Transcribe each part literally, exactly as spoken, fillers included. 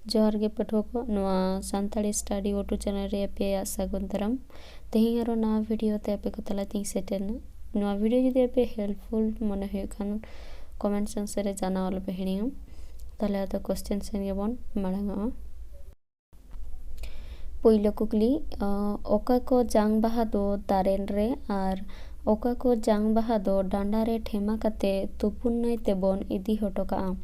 ᱡᱚᱦᱟᱨ ᱜᱮ ᱯᱟᱹᱴᱷᱩᱣᱟᱹ ᱠᱚ, ᱱᱚᱣᱟ Santali Study O two channel ᱨᱮ ᱟᱯᱮᱭᱟᱜ ᱥᱟᱹᱜᱩᱱ ᱫᱟᱨᱟᱢ᱾ ᱛᱮᱦᱮᱧ ᱟᱨᱚ ᱱᱟᱣᱟ video ᱛᱮ ᱟᱯᱮ ᱠᱚ ᱛᱟᱞᱟ ᱛᱮᱧ ᱥᱮᱴᱮᱨ ᱮᱱᱟ᱾ ᱱᱚᱣᱟ video ᱡᱩᱫᱤ ᱟᱯᱮ helpful ᱢᱚᱱᱮ ᱦᱩᱭᱩᱜ ᱠᱷᱟᱱ, comment section ᱨᱮ ᱡᱟᱱᱟᱣ ᱟᱞᱚᱯᱮ ᱦᱤᱲᱤᱧᱟ᱾ ᱛᱟᱦᱞᱮ ᱟᱫᱚ question ᱥᱮᱱ ᱜᱮᱵᱚᱱ ᱢᱟᱲᱟᱝᱚᱜᱼᱟ᱾ ᱯᱳᱭᱞᱳ ᱠᱩᱠᱞᱤ, ᱚᱠᱟ ᱠᱚ ᱡᱟᱝ ᱵᱟᱦᱟ ᱫᱚ ᱫᱟᱨᱮᱱ ᱨᱮ ᱟᱨ ᱚᱠᱟ ᱠᱚ ᱡᱟᱝ ᱵᱟᱦᱟ ᱫᱚ ᱰᱟᱸᱰᱟ ᱨᱮ ᱴᱷᱮᱢᱟ ᱠᱟᱛᱮ ᱛᱩᱯᱩᱱ ᱱᱟᱹᱭ ᱛᱮᱵᱚᱱ ᱤᱫᱤ ᱦᱚᱴᱚ ᱠᱟᱜᱼᱟ?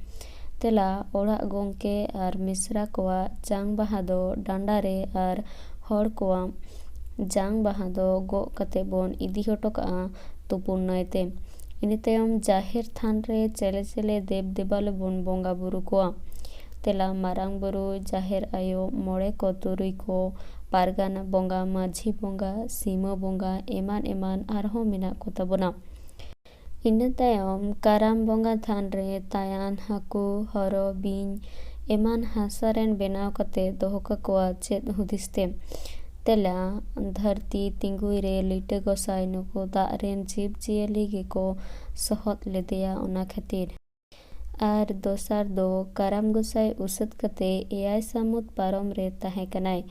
ᱛᱮᱞᱟ, ᱚᱲᱟᱜ ᱜᱚᱢᱠᱮ ᱟᱨ ᱢᱤᱥᱨᱟ ᱠᱚᱣᱟᱜ ᱡᱟᱝ ᱵᱟᱦᱟ ᱫᱚ ᱰᱟᱸᱰᱟ ᱨᱮ ᱟᱨ ᱦᱚᱲ ᱠᱚᱣᱟᱜ ᱡᱟᱝ ᱵᱟᱦᱟ ᱫᱚ ᱜᱚᱜ ᱠᱟᱛᱮ ᱵᱚᱱ ᱤᱫᱤ ᱦᱚᱴᱚ ᱠᱟᱜᱼᱟ ᱛᱩᱯᱩᱱ ᱱᱟᱹᱭ ᱛᱮ᱾ ᱤᱱᱟᱹ ᱛᱟᱭᱚᱢ ᱡᱟᱦᱮᱨ ᱛᱷᱟᱱ ᱨᱮ ᱪᱮᱞᱮ ᱪᱮᱞᱮ ᱫᱮᱵ ᱫᱮᱵᱟᱞᱚ ᱵᱚᱱ ᱵᱚᱸᱜᱟ ᱵᱩᱨᱩ ᱠᱚᱣᱟ? ᱛᱮᱞᱟ, ᱢᱟᱨᱟᱝ ᱵᱩᱨᱩ, ᱡᱟᱦᱮᱨ ᱟᱭᱳ, ᱢᱚᱬᱮ ᱠᱚ ᱛᱩᱨᱩᱭ ᱠᱚ, ᱯᱟᱨᱜᱟᱱᱟ ᱵᱚᱸᱜᱟ, ᱢᱟᱹᱡᱷᱤ ᱵᱚᱸᱜᱟ, ᱥᱤᱢᱟᱹ ᱵᱚᱸᱜᱟ, ᱮᱢᱟᱱ ᱮᱢᱟᱱ ᱟᱨᱦᱚᱸ ᱢᱮᱱᱟᱜ ᱠᱚ ᱛᱟᱵᱚᱱᱟ᱾ ᱤᱱᱟᱹ ᱛᱟᱭᱚᱢ ᱠᱟᱨᱟᱢ ᱵᱚᱸᱜᱟ ᱛᱷᱟᱱ ᱨᱮ ᱛᱟᱭᱟᱱ, ᱦᱟᱹᱠᱩ, ᱦᱚᱨᱚ, ᱵᱤᱧ ᱮᱢᱟᱱ ᱦᱟᱥᱟ ᱨᱮᱱ ᱵᱮᱱᱟᱣ ᱠᱟᱛᱮ ᱫᱚᱦᱚ ᱠᱟᱠᱚᱣᱟ ᱪᱮᱫ ᱦᱩᱫᱤᱥ ᱛᱮ? ᱛᱮᱞᱟ, ᱫᱷᱟᱹᱨᱛᱤ ᱛᱤᱸᱜᱩᱭ ᱨᱮ ᱞᱤᱴᱟᱹ ᱜᱚᱸᱥᱟᱭ ᱱᱩᱠᱩ ᱫᱟᱜ ᱨᱮᱱ ᱡᱤᱵᱽ ᱡᱤᱭᱟᱹᱞᱤ ᱜᱮᱠᱚ ᱥᱚᱦᱚᱫ ᱞᱮᱫᱮᱭᱟ, ᱚᱱᱟ ᱠᱷᱟᱹᱛᱤᱨ᱾ ᱟᱨ ᱫᱚᱥᱟᱨ ᱫᱚ ᱠᱟᱨᱟᱢ ᱜᱚᱸᱥᱟᱭ ᱩᱥᱟᱹᱫ ᱠᱟᱛᱮ ᱮᱭᱟᱭ ᱥᱟᱹᱢᱩᱫ ᱯᱟᱨᱚᱢ ᱨᱮ ᱛᱟᱦᱮᱸ ᱠᱟᱱᱟᱭ᱾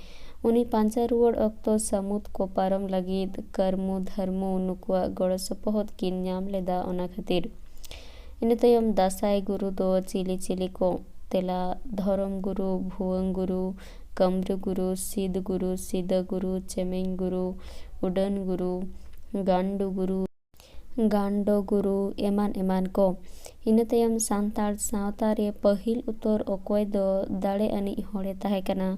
ᱩᱱᱤ ᱯᱟᱸᱡᱟ ᱨᱩᱣᱟᱹᱲ ᱚᱠᱛᱚ ᱥᱟᱹᱢᱩᱫ ᱠᱚ ᱯᱟᱨᱚᱢ ᱞᱟᱹᱜᱤᱫ ᱠᱟᱹᱨᱢᱩ ᱫᱷᱟᱹᱨᱢᱩ ᱱᱩᱠᱩᱣᱟᱜ ᱜᱚᱲᱚ ᱥᱚᱯᱚᱦᱚᱫ ᱠᱤᱱ ᱧᱟᱢ ᱞᱮᱫᱟ, ᱚᱱᱟ ᱠᱷᱟᱹᱛᱤᱨ᱾ ᱤᱱᱟᱹ ᱛᱟᱭᱚᱢ ᱫᱟᱸᱥᱟᱭ ᱜᱩᱨᱩ ᱫᱚ ᱪᱤᱞᱤ ᱪᱤᱞᱤ ᱠᱚ? ᱛᱮᱞᱟ, ᱫᱷᱚᱨᱚᱢ ᱜᱩᱨᱩ, ᱵᱷᱩᱣᱟᱹᱝ ᱜᱩᱨᱩ, ᱠᱟᱹᱢᱨᱩ ᱜᱩᱨᱩ, ᱥᱤᱫ ᱜᱩᱨᱩ, ᱥᱤᱫᱟᱹ ᱜᱩᱨᱩ, ᱪᱮᱢᱮᱧ ᱜᱩᱨᱩ, ᱩᱰᱟᱹᱱ ᱜᱩᱨᱩ, ᱜᱟᱱᱰᱩ ᱜᱩᱨᱩ, ᱜᱟᱱᱰᱚ ᱜᱩᱨᱩ ᱮᱢᱟᱱ ᱮᱢᱟᱱ ᱠᱚ᱾ ᱤᱱᱟᱹ ᱛᱟᱭᱚᱢ ᱥᱟᱱᱛᱟᱲ ᱥᱟᱶᱛᱟ ᱨᱮ ᱯᱟᱹᱦᱤᱞ ᱩᱛᱟᱹᱨ ᱚᱠᱚᱭ ᱫᱚ ᱫᱟᱲᱮ ᱟᱹᱱᱤᱡ ᱦᱚᱲᱮ ᱛᱟᱦᱮᱸ ᱠᱟᱱᱟ?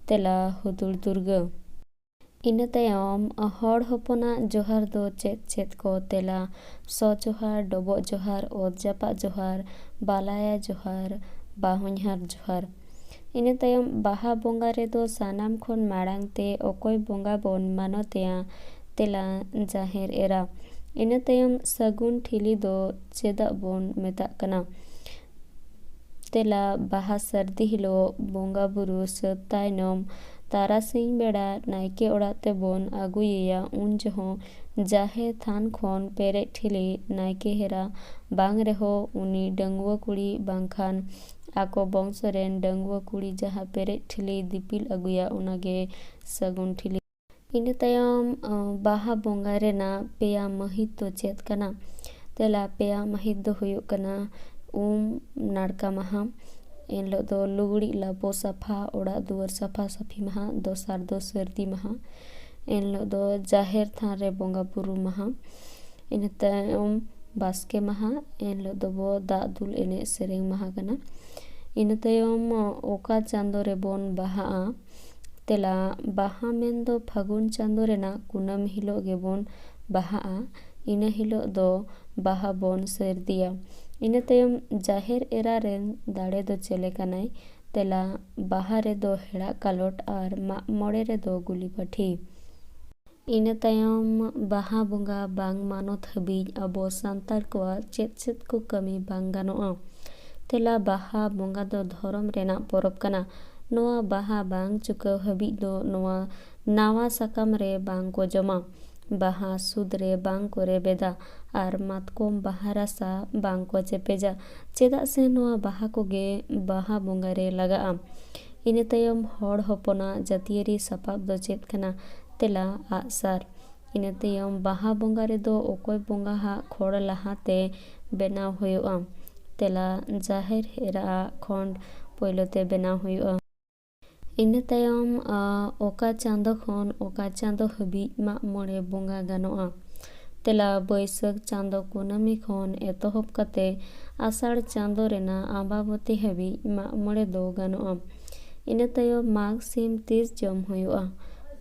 ᱛᱮᱞᱟ, ᱦᱩᱫᱩᱲ ᱫᱩᱨᱜᱟᱹ᱾ ᱤᱱᱟᱹ ᱛᱟᱭᱚᱢ ᱦᱚᱲ ᱦᱚᱯᱚᱱᱟᱜ ᱡᱚᱦᱟᱨ ᱫᱚ ᱪᱮᱫ ᱪᱮᱫ ᱠᱚ? ᱛᱮᱞᱟ, ᱥᱚ ᱡᱚᱦᱟᱨ, ᱰᱚᱵᱚᱜ ᱡᱚᱦᱟᱨ, ᱚᱛ ᱡᱟᱯᱟᱜ ᱡᱚᱦᱟᱨ, ᱵᱟᱞᱟᱭᱟ ᱡᱚᱦᱟᱨ, ᱵᱟᱦᱚᱧᱦᱟᱨ ᱡᱚᱦᱟᱨ᱾ ᱤᱱᱟᱹ ᱛᱟᱭᱚᱢ ᱵᱟᱦᱟ ᱵᱚᱸᱜᱟ ᱨᱮᱫᱚ ᱥᱟᱱᱟᱢ ᱠᱷᱚᱱ ᱢᱟᱲᱟᱝ ᱛᱮ ᱚᱠᱚᱭ ᱵᱚᱸᱜᱟ ᱵᱚᱱ ᱢᱟᱱᱚᱛᱮᱭᱟ? ᱛᱮᱞᱟ, ᱡᱟᱦᱮᱨ ᱮᱨᱟ᱾ ᱤᱱᱟᱹ ᱛᱟᱭᱚᱢ ᱥᱟᱹᱜᱩᱱ ᱴᱷᱤᱞᱤ ᱫᱚ ᱪᱮᱫᱟᱜ ᱵᱚᱱ ᱢᱮᱛᱟᱜ ᱠᱟᱱᱟ? ᱛᱮᱞᱟ, ᱵᱟᱦᱟ ᱥᱟᱹᱨᱫᱤ ᱦᱤᱞᱳᱜ ᱵᱚᱸᱜᱟ ᱵᱩᱨᱩ ᱥᱟᱹᱛ ᱛᱟᱭᱱᱚᱢ ᱛᱟᱨᱟᱥᱤᱧ ᱵᱮᱲᱟ ᱱᱟᱭᱠᱮ ᱚᱲᱟᱜ ᱛᱮᱵᱚᱱ ᱟᱹᱜᱩᱭᱮᱭᱟ, ᱩᱱ ᱡᱚᱦᱚᱜ ᱡᱟᱦᱮᱨ ᱛᱷᱟᱱ ᱠᱷᱚᱱ ᱯᱮᱨᱮᱡ ᱴᱷᱤᱞᱤ ᱱᱟᱭᱠᱮ ᱮᱨᱟ ᱵᱟᱝ ᱨᱮᱦᱚᱸ ᱩᱱᱤ ᱰᱟᱺᱜᱩᱣᱟᱹ ᱠᱩᱲᱤ ᱵᱟᱝᱠᱷᱟᱱ ᱟᱠᱚ ᱵᱚᱝᱥᱚ ᱨᱮᱱ ᱰᱟᱺᱜᱩᱣᱟᱹ ᱠᱩᱲᱤ ᱡᱟᱦᱟᱸ ᱯᱮᱨᱮᱡ ᱴᱷᱤᱞᱤ ᱫᱤᱯᱤᱞ ᱟᱹᱜᱩᱭᱟ, ᱚᱱᱟᱜᱮ ᱥᱟᱹᱜᱩᱱ ᱴᱷᱤᱞᱤ᱾ ᱤᱱᱟᱹ ᱛᱟᱭᱚᱢ, ᱟᱸ, ᱵᱟᱦᱟ ᱵᱚᱸᱜᱟ ᱨᱮᱱᱟᱜ ᱯᱮᱭᱟ ᱢᱟᱹᱦᱤᱛ ᱫᱚ ᱪᱮᱫ ᱠᱟᱱᱟ? ᱛᱮᱞᱟ, ᱯᱮᱭᱟ ᱢᱟᱹᱦᱤᱛ ᱫᱚ ᱦᱩᱭᱩᱜ ᱠᱟᱱᱟ ᱩᱢ ᱱᱟᱲᱠᱟ ᱢᱟᱦᱟ, ᱮᱱ ᱦᱤᱞᱳᱜ ᱫᱚ ᱞᱩᱜᱽᱲᱤᱡ ᱞᱟᱯᱚ ᱥᱟᱯᱷᱟ, ᱚᱲᱟᱜ ᱫᱩᱣᱟᱹᱨ ᱥᱟᱯᱷᱟ ᱥᱟᱹᱯᱷᱤ ᱢᱟᱦᱟ, ᱫᱚᱥᱟᱨ ᱫᱚ ᱥᱟᱹᱨᱫᱤ ᱢᱟᱦᱟ, ᱮᱱ ᱦᱤᱞᱳᱜ ᱫᱚ ᱡᱟᱦᱮᱨ ᱛᱷᱟᱱ ᱨᱮ ᱵᱚᱸᱜᱟ ᱵᱩᱨᱩ ᱢᱟᱦᱟ, ᱤᱱᱟᱹ ᱛᱟᱭᱚᱢ ᱵᱟᱥᱠᱮ ᱢᱟᱦᱟ, ᱮᱱ ᱦᱤᱞᱳᱜ ᱫᱚᱵᱚ ᱫᱟᱜ ᱫᱩᱞ ᱮᱱᱮᱡ ᱥᱮᱨᱮᱧ ᱢᱟᱦᱟ ᱠᱟᱱᱟ᱾ ᱤᱱᱟᱹ ᱛᱟᱭᱚᱢ ᱚᱠᱟ ᱪᱟᱸᱫᱳ ᱨᱮᱵᱚᱱ ᱵᱟᱦᱟᱜᱼᱟ? ᱛᱮᱞᱟ, ᱵᱟᱦᱟ ᱢᱮᱱᱫᱚ ᱯᱷᱟᱹᱜᱩᱱ ᱪᱟᱸᱫᱳ ᱨᱮᱱᱟᱜ ᱠᱩᱱᱟᱹᱢᱤ ᱦᱤᱞᱳᱜ ᱜᱮᱵᱚᱱ ᱵᱟᱦᱟᱜᱼᱟ᱾ ᱤᱱᱟᱹ ᱦᱤᱞᱳᱜ ᱫᱚ ᱵᱟᱦᱟ ᱵᱚᱱ ᱥᱟᱹᱨᱫᱤᱭᱟ᱾ ᱤᱱᱟᱹ ᱛᱟᱭᱚᱢ ᱡᱟᱦᱮᱨ ᱮᱨᱟ ᱨᱮᱱ ᱫᱟᱲᱮ ᱫᱚ ᱪᱮᱫ ᱞᱮᱠᱟᱱᱟᱭ? ᱛᱮᱞᱟ, ᱵᱟᱦᱟ ᱨᱮᱫᱚ ᱦᱮᱲᱟᱜ ᱠᱟᱞᱚᱴ ᱟᱨ ᱢᱟᱜ ᱢᱚᱬᱮ ᱨᱮᱫᱚ ᱜᱩᱞᱤ ᱯᱟᱹᱴᱷᱤ᱾ ᱤᱱᱟᱹ ᱛᱟᱭᱚᱢ ᱵᱟᱦᱟ ᱵᱚᱸᱜᱟ ᱵᱟᱝ ᱢᱟᱱᱚᱛ ᱦᱟᱹᱵᱤᱡ ᱟᱵᱚ ᱥᱟᱱᱛᱟᱲ ᱠᱚᱣᱟᱜ ᱪᱮᱫ ᱪᱮᱫ ᱠᱚ ᱠᱟᱹᱢᱤ ᱵᱟᱝ ᱜᱟᱱᱚᱜᱼᱟ? ᱛᱮᱞᱟ, ᱵᱟᱦᱟ ᱵᱚᱸᱜᱟ ᱫᱚ ᱫᱷᱚᱨᱚᱢ ᱨᱮᱱᱟᱜ ᱯᱚᱨᱚᱵᱽ ᱠᱟᱱᱟ᱾ ᱱᱚᱣᱟ ᱵᱟᱦᱟ ᱵᱟᱝ ᱪᱩᱠᱟᱹᱣ ᱦᱟᱹᱵᱤᱡ ᱫᱚ ᱱᱚᱣᱟ ᱱᱟᱣᱟ ᱥᱟᱠᱟᱢ ᱨᱮ ᱵᱟᱝ ᱠᱚ ᱡᱚᱢᱟ, ᱵᱟᱦᱟ ᱥᱩᱫᱽ ᱨᱮ ᱵᱟᱝ ᱠᱚ ᱨᱮᱵᱮᱫᱟ ᱟᱨ ᱢᱟᱛᱠᱚᱢ ᱵᱟᱦᱟ ᱨᱟᱥᱟ ᱵᱟᱝ ᱠᱚ ᱪᱮᱯᱮᱡᱟ, ᱪᱮᱫᱟᱜ ᱥᱮ ᱱᱚᱣᱟ ᱵᱟᱦᱟ ᱠᱚᱜᱮ ᱵᱟᱦᱟ ᱵᱚᱸᱜᱟ ᱨᱮ ᱞᱟᱜᱟᱜᱼᱟ᱾ ᱤᱱᱟᱹ ᱛᱟᱭᱚᱢ ᱦᱚᱲ ᱦᱚᱯᱚᱱᱟᱜ ᱡᱟᱹᱛᱤᱭᱟᱹᱨᱤ ᱥᱟᱯᱟᱵ ᱫᱚ ᱪᱮᱫ ᱠᱟᱱᱟ? ᱛᱮᱞᱟ, ᱟᱜᱼᱥᱟᱨ᱾ ᱤᱱᱟᱹ ᱛᱟᱭᱚᱢ ᱵᱟᱦᱟ ᱵᱚᱸᱜᱟ ᱨᱮᱫᱚ ᱚᱠᱚᱭ ᱵᱚᱸᱜᱟ ᱦᱟᱜ ᱠᱷᱚᱲ ᱞᱟᱦᱟᱛᱮ ᱵᱮᱱᱟᱣ ᱦᱩᱭᱩᱜᱼᱟ? ᱛᱮᱞᱟ, ᱡᱟᱦᱮᱨ ᱮᱨᱟ ᱟᱜ ᱠᱷᱚᱸᱰ ᱯᱳᱭᱞᱳ ᱛᱮ ᱵᱮᱱᱟᱣ ᱦᱩᱭᱩᱜᱼᱟ᱾ ᱤᱱᱟᱹ ᱛᱟᱭᱚᱢ, ᱟ, ᱚᱠᱟ ᱪᱟᱸᱫᱚ ᱠᱷᱚᱱ ᱚᱠᱟ ᱪᱟᱸᱫᱚ ᱦᱟᱹᱵᱤᱡ ᱢᱟᱜ ᱢᱚᱬᱮ ᱵᱚᱸᱜᱟ ᱜᱟᱱᱚᱜᱼᱟ? ᱛᱮᱞᱟ, ᱵᱟᱹᱭᱥᱟᱹᱠᱷ ᱪᱟᱸᱫᱚ ᱠᱩᱱᱟᱹᱢᱤ ᱠᱷᱚᱱ ᱮᱛᱚᱦᱚᱵ ᱠᱟᱛᱮ ᱟᱥᱟᱲ ᱪᱟᱸᱫᱚ ᱨᱮᱱᱟᱜ ᱟᱢᱵᱟᱵᱚᱛᱤ ᱦᱟᱹᱵᱤᱡ ᱢᱟᱜ ᱢᱚᱬᱮ ᱫᱚ ᱜᱟᱱᱚᱜᱼᱟ᱾ ᱤᱱᱟᱹ ᱛᱟᱭᱚᱢ ᱢᱟᱜᱽ ᱥᱤᱢ ᱛᱤᱥ ᱡᱚᱢ ᱦᱩᱭᱩᱜᱼᱟ?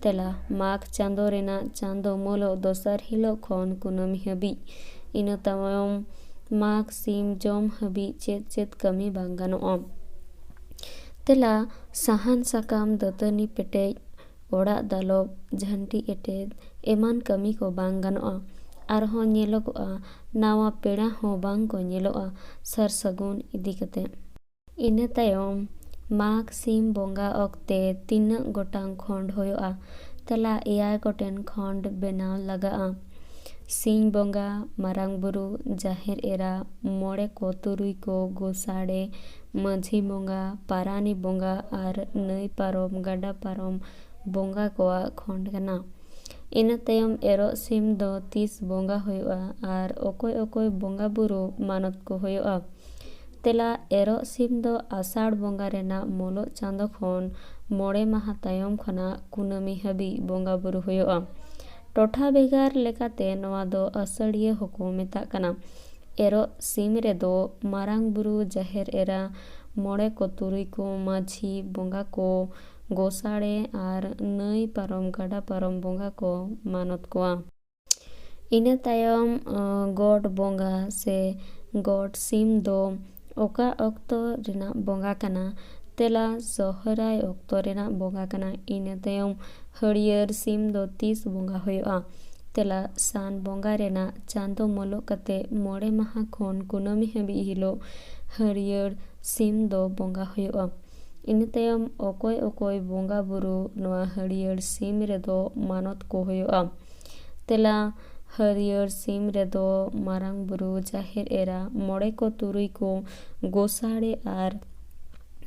ᱛᱮᱞᱟ, ᱢᱟᱜᱽ ᱪᱟᱸᱫᱚ ᱨᱮᱱᱟᱜ ᱪᱟᱸᱫᱚ ᱢᱩᱞᱩᱜ ᱫᱚᱥᱟᱨ ᱦᱤᱞᱳᱜ ᱠᱷᱚᱱ ᱠᱩᱱᱟᱹᱢᱤ ᱦᱟᱹᱵᱤᱡ᱾ ᱤᱱᱟᱹ ᱛᱟᱭᱚᱢ ᱢᱟᱜᱽ ᱥᱤᱢ ᱡᱚᱢ ᱦᱟᱹᱵᱤᱡ ᱪᱮᱫ ᱪᱮᱫ ᱠᱟᱹᱢᱤ ᱵᱟᱝ ᱜᱟᱱᱚᱜᱼᱟ? ᱛᱮᱞᱟ, ᱥᱟᱦᱟᱱ ᱥᱟᱠᱟᱢ, ᱫᱟᱹᱛᱟᱹᱱᱤ ᱯᱮᱴᱮᱡ, ᱚᱲᱟᱜ ᱫᱟᱞᱚᱵ, ᱡᱷᱟᱹᱱᱴᱤ ᱮᱴᱮᱫ ᱮᱢᱟᱱ ᱠᱟᱹᱢᱤ ᱠᱚ ᱵᱟᱝ ᱜᱟᱱᱚᱜᱼᱟ᱾ ᱟᱨᱦᱚᱸ ᱧᱮᱞᱚᱜᱚᱜᱼᱟ, ᱱᱟᱣᱟ ᱯᱮᱲᱟ ᱦᱚᱸ ᱵᱟᱝ ᱠᱚ ᱧᱮᱞᱚᱜᱼᱟ ᱥᱟᱨ ᱥᱟᱹᱜᱩᱱ ᱤᱫᱤ ᱠᱟᱛᱮ᱾ ᱤᱱᱟᱹ ᱛᱟᱭᱚᱢ ᱢᱟᱜᱽ ᱥᱤᱢ ᱵᱚᱸᱜᱟ ᱚᱠᱛᱮ ᱛᱤᱱᱟᱹᱜ ᱜᱚᱴᱟᱝ ᱠᱷᱚᱸᱰ ᱦᱩᱭᱩᱜᱼᱟ? ᱛᱮᱞᱟ, ᱮᱭᱟᱭ ᱜᱚᱴᱮᱱ ᱠᱷᱚᱸᱰ ᱵᱮᱱᱟᱣ ᱞᱟᱜᱟᱜᱼᱟ᱾ ᱥᱤᱧ ᱵᱚᱸᱜᱟ, ᱢᱟᱨᱟᱝ ᱵᱩᱨᱩ, ᱡᱟᱦᱮᱨ ᱮᱨᱟ, ᱢᱚᱬᱮ ᱠᱚ, ᱛᱩᱨᱩᱭ ᱠᱚ, ᱜᱚᱥᱟᱲᱮ, ᱢᱟᱹᱡᱷᱤ ᱵᱚᱸᱜᱟ, ᱯᱟᱨᱟᱱᱤ ᱵᱚᱸᱜᱟ ᱟᱨ ᱱᱟᱹᱭ ᱯᱟᱨᱚᱢ, ᱜᱟᱰᱟ ᱯᱟᱨᱚᱢ ᱵᱚᱸᱜᱟ ᱠᱚᱣᱟᱜ ᱠᱷᱚᱸᱰ ᱠᱟᱱᱟ᱾ ᱤᱱᱟᱹ ᱛᱟᱭᱚᱢ ᱮᱨᱚᱜ ᱥᱤᱢ ᱫᱚ ᱛᱤᱥ ᱵᱚᱸᱜᱟ ᱦᱩᱭᱩᱜᱼᱟ ᱟᱨ ᱚᱠᱚᱭ ᱚᱠᱚᱭ ᱵᱚᱸᱜᱟ ᱵᱩᱨᱩ ᱢᱟᱱᱚᱛ ᱠᱚ ᱦᱩᱭᱩᱜᱼᱟ? ᱛᱮᱞᱟ, ᱮᱨᱚᱜ ᱥᱤᱢ ᱫᱚ ᱟᱥᱟᱲ ᱵᱚᱸᱜᱟ ᱨᱮᱱᱟᱜ ᱢᱩᱞᱩᱜ ᱪᱟᱸᱫᱚ ᱠᱷᱚᱱ ᱢᱚᱬᱮ ᱢᱟᱦᱟ ᱛᱟᱭᱚᱢ ᱠᱷᱚᱱᱟᱜ ᱠᱩᱱᱟᱹᱢᱤ ᱦᱟᱹᱵᱤᱡ ᱵᱚᱸᱜᱟ ᱵᱩᱨᱩ ᱦᱩᱭᱩᱜᱼᱟ᱾ ᱴᱚᱴᱷᱟ ᱵᱷᱮᱜᱟᱨ ᱞᱮᱠᱟᱛᱮ ᱱᱚᱣᱟ ᱫᱚ ᱟᱹᱥᱟᱹᱲᱤᱭᱟᱹ ᱦᱚᱸᱠᱚ ᱢᱮᱛᱟᱜ ᱠᱟᱱᱟ᱾ ᱮᱨᱚᱜ ᱥᱤᱢ ᱨᱮᱫᱚ ᱢᱟᱨᱟᱝ ᱵᱩᱨᱩ, ᱡᱟᱦᱮᱨ ᱮᱨᱟ, ᱢᱚᱬᱮ ᱠᱚ ᱛᱩᱨᱩᱭ ᱠᱚ ᱢᱟᱹᱡᱷᱤ ᱵᱚᱸᱜᱟ ᱠᱚ, ᱜᱚᱥᱟᱲᱮ ᱟᱨ ᱱᱟᱹᱭ ᱯᱟᱨᱚᱢ ᱜᱟᱰᱟ ᱯᱟᱨᱚᱢ ᱵᱚᱸᱜᱟ ᱠᱚ ᱢᱟᱱᱚᱛ ᱠᱚᱣᱟ᱾ ᱤᱱᱟᱹ ᱛᱟᱭᱚᱢ ᱜᱚᱰ ᱵᱚᱸᱜᱟ ᱥᱮ ᱜᱚᱰ ᱥᱤᱢ ᱫᱚ ᱚᱠᱟ ᱚᱠᱛᱚ ᱨᱮᱱᱟᱜ ᱵᱚᱸᱜᱟ ᱠᱟᱱᱟ? ᱛᱮᱞᱟ, ᱥᱚᱦᱨᱟᱭ ᱚᱠᱛᱚ ᱨᱮᱱᱟᱜ ᱵᱚᱸᱜᱟ ᱠᱟᱱᱟ᱾ ᱤᱱᱟᱹ ᱛᱟᱭᱚᱢ ᱦᱟᱹᱨᱭᱟᱹᱲ ᱥᱤᱢ ᱫᱚ ᱛᱤᱥ ᱵᱚᱸᱜᱟ ᱦᱩᱭᱩᱜᱼᱟ? ᱛᱮᱞᱟ, ᱥᱟᱱ ᱵᱚᱸᱜᱟ ᱨᱮᱱᱟᱜ ᱪᱟᱸᱫᱚ ᱢᱩᱞᱩᱜ ᱠᱟᱛᱮ ᱢᱚᱬᱮ ᱢᱟᱦᱟ ᱠᱷᱚᱱ ᱠᱩᱱᱟᱹᱢᱤ ᱦᱟᱹᱵᱤᱡ ᱦᱤᱞᱳᱜ ᱦᱟᱹᱨᱭᱟᱹᱲ ᱥᱤᱢ ᱫᱚ ᱵᱚᱸᱜᱟ ᱦᱩᱭᱩᱜᱼᱟ᱾ ᱤᱱᱟᱹ ᱛᱟᱭᱚᱢ ᱚᱠᱚᱭ ᱚᱠᱚᱭ ᱵᱚᱸᱜᱟ ᱵᱩᱨᱩ ᱱᱚᱣᱟ ᱦᱟᱹᱨᱭᱟᱹᱲ ᱥᱤᱢ ᱨᱮᱫᱚ ᱢᱟᱱᱚᱛ ᱠᱚ ᱦᱩᱭᱩᱜᱼᱟ? ᱛᱮᱞᱟ, ᱦᱟᱹᱨᱭᱟᱹᱲ ᱥᱤᱢ ᱨᱮᱫᱚ ᱢᱟᱨᱟᱝ ᱵᱩᱨᱩ, ᱡᱟᱦᱮᱨ ᱮᱨᱟ, ᱢᱚᱬᱮ ᱠᱚ ᱛᱩᱨᱩᱭ ᱠᱚ, ᱜᱚᱥᱟᱲᱮ ᱟᱨ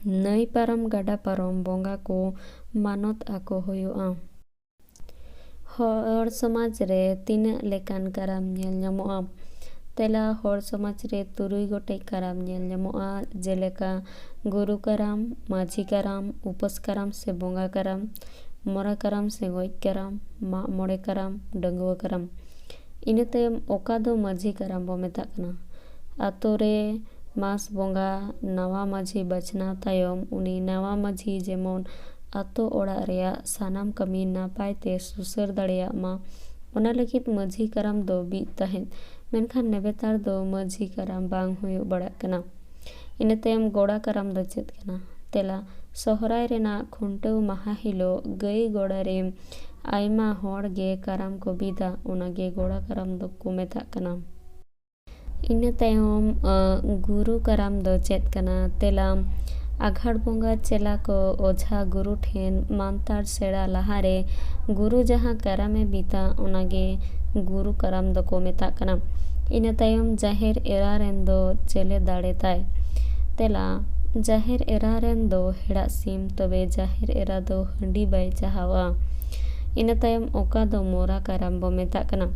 ᱱᱟᱹᱭ ᱯᱟᱨᱚᱢ ᱜᱟᱰᱟ ᱯᱟᱨᱚᱢ ᱵᱚᱸᱜᱟ ᱠᱚ ᱢᱟᱱᱚᱛ ᱟᱠᱚ ᱦᱩᱭᱩᱜᱼᱟ᱾ ᱦᱚᱲ ᱥᱚᱢᱟᱡᱽ ᱨᱮ ᱛᱤᱱᱟᱹᱜ ᱞᱮᱠᱟᱱ ᱠᱟᱨᱟᱢ ᱧᱮᱞ ᱧᱟᱢᱚᱜᱼᱟ? ᱛᱮᱞᱟ, ᱦᱚᱲ ᱥᱚᱢᱟᱡᱽ ᱨᱮ ᱛᱩᱨᱩᱭ ᱜᱚᱴᱮᱡ ᱠᱟᱨᱟᱢ ᱧᱮᱞ ᱧᱟᱢᱚᱜᱼᱟ, ᱡᱮᱞᱮᱠᱟ ᱜᱩᱨᱩ ᱠᱟᱨᱟᱢ, ᱢᱟᱹᱡᱷᱤ ᱠᱟᱨᱟᱢ, ᱩᱯᱟᱹᱥ ᱠᱟᱨᱟᱢ ᱥᱮ ᱵᱚᱸᱜᱟ ᱠᱟᱨᱟᱢ, ᱢᱚᱨᱟ ᱠᱟᱨᱟᱢ ᱥᱮ ᱜᱚᱡ ᱠᱟᱨᱟᱢ, ᱢᱟᱜ ᱢᱚᱬᱮ ᱠᱟᱨᱟᱢ, ᱰᱟᱺᱜᱩᱣᱟᱹ ᱠᱟᱨᱟᱢ᱾ ᱤᱱᱟᱹ ᱛᱟᱭᱚᱢ ᱚᱠᱟ ᱫᱚ ᱢᱟᱹᱡᱷᱤ ᱠᱟᱨᱟᱢ ᱵᱚ ᱢᱮᱛᱟᱜ ᱠᱟᱱᱟ? ᱟᱛᱳ ᱨᱮ ᱢᱟᱥ ᱵᱚᱸᱜᱟ ᱱᱟᱣᱟ ᱢᱟᱹᱡᱷᱤ ᱵᱟᱪᱷᱱᱟᱣ ᱛᱟᱭᱚᱢ ᱩᱱᱤ ᱱᱟᱣᱟ ᱢᱟᱹᱡᱷᱤ ᱡᱮᱢᱚᱱ ᱟᱛᱳ ᱚᱲᱟᱜ ᱨᱮᱭᱟᱜ ᱥᱟᱱᱟᱢ ᱠᱟᱹᱢᱤ ᱱᱟᱯᱟᱭ ᱛᱮ ᱥᱩᱥᱟᱹᱨ ᱫᱟᱲᱮᱭᱟᱜ ᱢᱟ, ᱚᱱᱟ ᱞᱟᱹᱜᱤᱫ ᱢᱟᱹᱡᱷᱤ ᱠᱟᱨᱟᱢ ᱫᱚ ᱵᱤᱫ ᱛᱟᱦᱮᱸᱫ᱾ ᱢᱮᱱᱠᱷᱟᱱ ᱱᱮᱵᱮᱛᱟᱨ ᱫᱚ ᱢᱟᱹᱡᱷᱤ ᱠᱟᱨᱟᱢ ᱵᱟᱝ ᱦᱩᱭᱩᱜ ᱵᱟᱲᱟᱜ ᱠᱟᱱᱟ᱾ ᱤᱱᱟᱹ ᱛᱟᱭᱚᱢ ᱜᱚᱲᱟ ᱠᱟᱨᱟᱢ ᱫᱚ ᱪᱮᱫ ᱠᱟᱱᱟ? ᱛᱮᱞᱟ, ᱥᱚᱦᱨᱟᱭ ᱨᱮᱱᱟᱜ ᱠᱷᱩᱱᱴᱟᱹᱣ ᱢᱟᱦᱟ ᱦᱤᱞᱳᱜ ᱜᱟᱹᱭ ᱜᱚᱲᱟ ᱨᱮ ᱟᱭᱢᱟ ᱦᱚᱲ ᱜᱮ ᱠᱟᱨᱟᱢ ᱠᱚ ᱵᱤᱫᱟ, ᱚᱱᱟᱜᱮ ᱜᱚᱲᱟ ᱠᱟᱨᱟᱢ ᱫᱚᱠᱚ ᱢᱮᱛᱟᱜ ᱠᱟᱱᱟ᱾ ᱤᱱᱟᱹ ᱛᱟᱭᱚᱢ, ᱟᱸ, ᱜᱩᱨᱩ ᱠᱟᱨᱟᱢ ᱫᱚ ᱪᱮᱫ ᱠᱟᱱᱟ? ᱛᱮᱞᱟ, ᱟᱜᱷᱟᱲ ᱵᱚᱸᱜᱟ ᱪᱮᱞᱟ ᱠᱚ ᱚᱡᱷᱟ ᱜᱩᱨᱩ ᱴᱷᱮᱱ ᱢᱟᱱᱛᱟᱨ ᱥᱮᱬᱟ ᱞᱟᱦᱟᱨᱮ ᱜᱩᱨᱩ ᱡᱟᱦᱟᱸ ᱠᱟᱨᱟᱢᱮ ᱵᱤᱫᱟ, ᱚᱱᱟᱜᱮ ᱜᱩᱨᱩ ᱠᱟᱨᱟᱢ ᱫᱚᱠᱚ ᱢᱮᱛᱟᱜ ᱠᱟᱱᱟ᱾ ᱤᱱᱟᱹ ᱛᱟᱭᱚᱢ ᱡᱟᱦᱮᱨ ᱮᱨᱟ ᱨᱮᱱ ᱫᱚ ᱪᱮᱞᱮ ᱫᱟᱲᱮ ᱛᱟᱭ? ᱛᱮᱞᱟ, ᱡᱟᱦᱮᱨ ᱮᱨᱟ ᱨᱮᱱ ᱫᱚ ᱦᱮᱲᱟᱜ ᱥᱤᱢ, ᱛᱚᱵᱮ ᱡᱟᱦᱮᱨ ᱮᱨᱟ ᱫᱚ ᱦᱟᱺᱰᱤ ᱵᱟᱭ ᱪᱟᱦᱟᱣᱟ᱾ ᱤᱱᱟᱹ ᱛᱟᱭᱚᱢ ᱚᱠᱟ ᱫᱚ ᱢᱚᱨᱟ ᱠᱟᱨᱟᱢ ᱵᱚ ᱢᱮᱛᱟᱜ ᱠᱟᱱᱟ?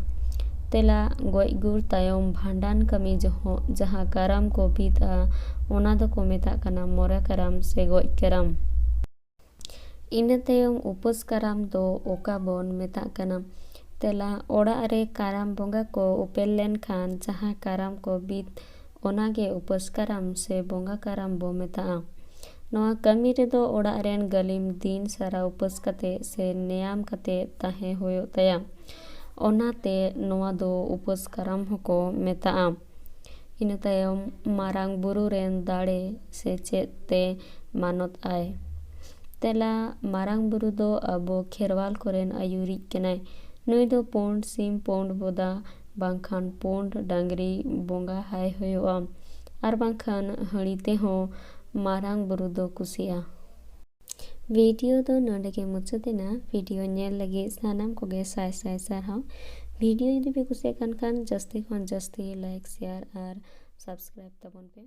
ᱛᱮᱞᱟ, ᱜᱚᱡ ᱜᱩᱨ ᱛᱟᱭᱚᱢ ᱵᱷᱟᱸᱰᱟᱱ ᱠᱟᱹᱢᱤ ᱡᱚᱦᱚᱜ ᱡᱟᱦᱟᱸ ᱠᱟᱨᱟᱢ ᱠᱚ ᱵᱤᱫᱼᱟ, ᱚᱱᱟ ᱫᱚᱠᱚ ᱢᱮᱛᱟᱜ ᱠᱟᱱᱟ ᱢᱚᱨᱟ ᱠᱟᱨᱟᱢ ᱥᱮ ᱜᱚᱡ ᱠᱟᱨᱟᱢ᱾ ᱤᱱᱟᱹ ᱛᱟᱭᱚᱢ ᱩᱯᱟᱹᱥ ᱠᱟᱨᱟᱢ ᱫᱚ ᱚᱠᱟ ᱵᱚᱱ ᱢᱮᱛᱟᱜ ᱠᱟᱱᱟ? ᱛᱮᱞᱟ, ᱚᱲᱟᱜ ᱨᱮ ᱠᱟᱨᱟᱢ ᱵᱚᱸᱜᱟ ᱠᱚ ᱩᱯᱮᱞ ᱞᱮᱱᱠᱷᱟᱱ ᱡᱟᱦᱟᱸ ᱠᱟᱨᱟᱢ ᱠᱚ ᱵᱤᱫ, ᱚᱱᱟᱜᱮ ᱩᱯᱟᱹᱥ ᱠᱟᱨᱟᱢ ᱥᱮ ᱵᱚᱸᱜᱟ ᱠᱟᱨᱟᱢ ᱵᱚ ᱢᱮᱛᱟᱜᱼᱟ᱾ ᱱᱚᱣᱟ ᱠᱟᱹᱢᱤ ᱨᱮᱫᱚ ᱚᱲᱟᱜ ᱨᱮᱱ ᱜᱟᱹᱞᱤᱢ ᱫᱤᱱ ᱥᱟᱨᱟ ᱩᱯᱟᱹᱥ ᱠᱟᱛᱮ ᱥᱮ ᱱᱮᱭᱟᱢ ᱠᱟᱛᱮ ᱛᱟᱦᱮᱸ ᱦᱩᱭᱩᱜ ᱛᱟᱭᱟ᱾ ᱚᱱᱟᱛᱮ ᱱᱚᱣᱟ ᱫᱚ ᱩᱯᱟᱹᱥ ᱠᱟᱨᱟᱢ ᱦᱚᱸᱠᱚ ᱢᱮᱛᱟᱜᱼᱟ᱾ ᱤᱱᱟᱹ ᱛᱟᱭᱚᱢ ᱢᱟᱨᱟᱝ ᱵᱩᱨᱩ ᱨᱮᱱ ᱫᱟᱲᱮ ᱥᱮ ᱪᱮᱫ ᱛᱮ ᱢᱟᱱᱚᱛ ᱟᱭ? ᱛᱮᱞᱟ, ᱢᱟᱨᱟᱝ ᱵᱩᱨᱩ ᱫᱚ ᱟᱵᱚ ᱠᱷᱮᱨᱣᱟᱞ ᱠᱚᱨᱮᱱ ᱟᱹᱭᱩᱨᱤᱡ ᱠᱟᱱᱟᱭ᱾ ᱱᱩᱭ ᱫᱚ ᱯᱩᱸᱰ ᱥᱤᱢ, ᱯᱩᱸᱰ ᱵᱚᱫᱟ, ᱵᱟᱝᱠᱷᱟᱱ ᱯᱩᱸᱰ ᱰᱟᱝᱨᱤ ᱵᱚᱸᱜᱟ ᱦᱟᱭ ᱦᱩᱭᱩᱜᱼᱟ, ᱟᱨ ᱵᱟᱝᱠᱷᱟᱱ ᱦᱟᱺᱲᱤ ᱛᱮᱦᱚᱸ ᱢᱟᱨᱟᱝ ᱵᱩᱨᱩ ᱫᱚ ᱠᱩᱥᱤᱜᱼᱟ᱾ ᱵᱷᱤᱰᱤᱭᱳ ᱫᱚ ᱱᱚᱰᱮ ᱜᱮ ᱢᱩᱪᱟᱹᱫ ᱮᱱᱟ᱾ ᱵᱷᱤᱰᱤᱭᱳ ᱧᱮᱞ ᱞᱟᱹᱜᱤᱫ ᱥᱟᱱᱟᱢ ᱠᱚᱜᱮ ᱥᱟᱭ ᱥᱟᱭ ᱥᱟᱨᱦᱟᱣ᱾ ᱵᱷᱤᱰᱤᱭᱳ ᱡᱩᱫᱤ ᱯᱮ ᱠᱩᱥᱤᱭᱟᱜ ᱠᱟᱱ ᱠᱷᱟᱱ, ᱡᱟᱹᱥᱛᱤ ᱠᱷᱚᱱ ᱡᱟᱹᱥᱛᱤ ᱞᱟᱭᱤᱠ, ᱥᱮᱭᱟᱨ ᱟᱨ ᱥᱟᱵᱥᱠᱨᱟᱭᱤᱵ ᱛᱟᱵᱚᱱ ᱯᱮ᱾